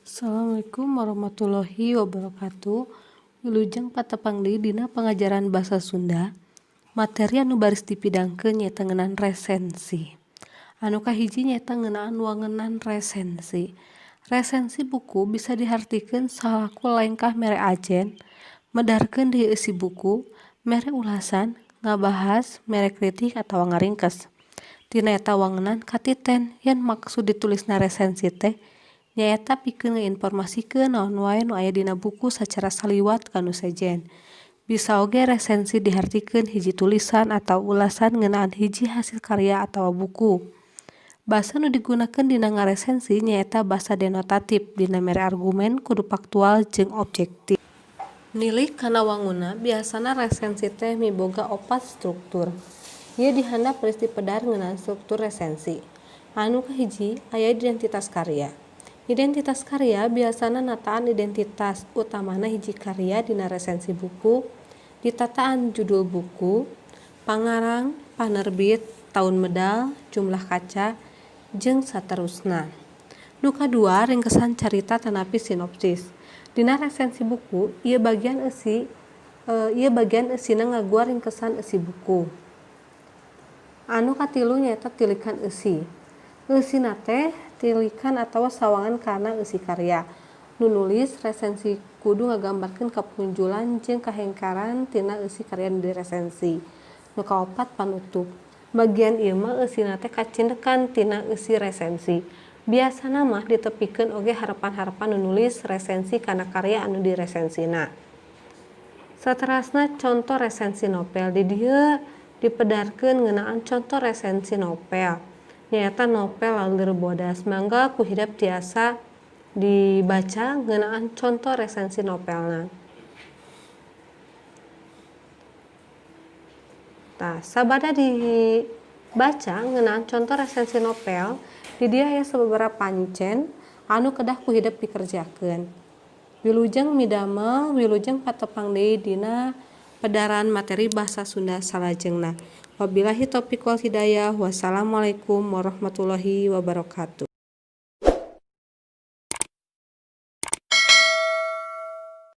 Assalamualaikum warahmatullahi wabarakatuh. Wilujeng patepang deui dina pangajaran basa Sunda. Materi anu baris dipidangkeun nyaeta ngeunaan resensi. Anu kahiji nyaeta ngeunaan wangenan resensi. Resensi buku bisa dihartikeun salaku lengkah mere ajen, medarkeun deui eusi buku, mere ulasan, ngabahas, mere kritik atawa ngaringkes. Tina eta wangenan katiten yen maksud ditulisna resensi teh nyaeta pikeun ngainformasikeun naon wae nu aya dina buku sacara saliwat ka nu sejen. Bisa oge resensi dihartikeun hiji tulisan atawa ulasan ngeunaan hiji hasil karya atawa buku. Basa nu digunakeun dina ngaresensi nyaeta basa denotatif, dina mere argumen kudu faktual jeung objektif. Nilik kana wangunna, biasana resensi teh miboga opat struktur. Ieu di handap baris dipedar ngeunaan struktur resensi. Anu kahiji aya identitas karya. Identitas karya biasana nataan identitas utamana hiji karya dina resensi buku, ditataan judul buku, pangarang, panerbit, taun medal, jumlah kaca, jeung saterusna. Nu kadua ringkesan carita atanapi sinopsis. Dina resensi buku, ieu bagian eusina ngaguar ringkesan eusi buku. Anu katilu nyaeta tilikan eusi. Eusina teh tilikan atawa sawangan kana eusi karya. Nu nulis resensi kudu ngagambarkeun kapunjulan jeung kahengkaran tina eusi karya nu diresensi. Nu kaopat panutup. Bagian ieu mah eusina teh kacindekan tina eusi resensi. Biasana mah ditepikeun oge harepan-harepan nu nulis resensi kana karya anu diresensina. Saterasna conto resensi novel. Di dieu dipedarkeun ngeunaan conto resensi novel. Nyaeta novel Lalir Bodas. Mangga ku hidep tiasa dibaca ngeunaan conto resensi novelna. Tah, sabada dibaca ngeunaan conto resensi novel, di dieu aya sababaraha pancen anu kedah ku hidep dikerjakeun. Wilujeng midamel, wilujeng patepang deui dina pedaran materi basa Sunda salajengna. Wabillahi taufiq wal hidayah. Wassalamualaikum warahmatullahi wabarakatuh.